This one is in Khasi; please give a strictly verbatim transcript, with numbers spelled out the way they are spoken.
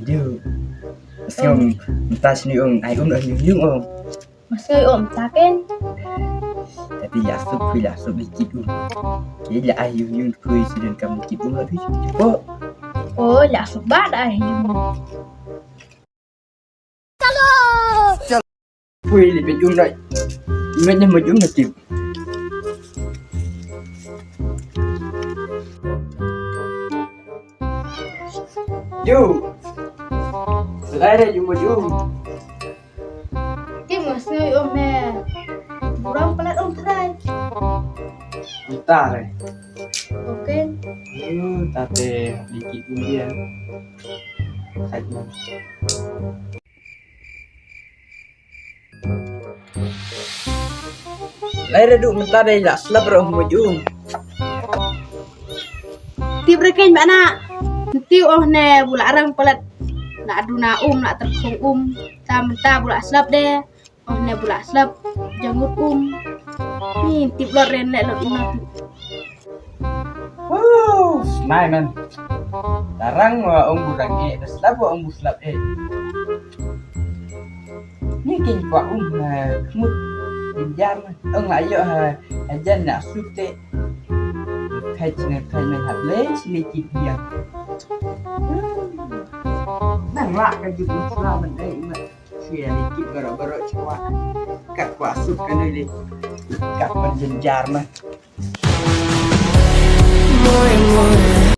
Diu. Sngewbha mynta shini ong ai um noh yung yung ong. Mas ngai om taken. Tapi la sup kui la sup likit um. Ki la ai yung yung kui siden kam likit um la bi. Ko. Oh, la sup ba da ai yung. Kui li bi um dai. Met ne mo um na tip. Yo. Selai re jumpa jum. Tim mas ngai om ne. Burang pelat om terai. Entah re. Oke. Yo, tate dikit kemudian. Satu. Lai redu mynta dei la slap roh mujung. Tip reken bana. Ntiu oh ne bula arang palat. Na aduna um na terkhong um. Ta mynta bula slap de. Oh ne bula slap jangut um. Ni tip lot ren le lot ina tip. Woo, snai man. Tarang wa ong burang e, da slap wa ong bu slap e. Ni kin kwa um na kmut. Kin jar man. Ong ayo ha, ajan na sute. Khai chine khai men ha ble chine ki dia. Nang la ka jut sla man dai man. Sia ni kit baro baro chwa. Kat kwa sut ka ni li. Kat pan jenjar man. Moi moi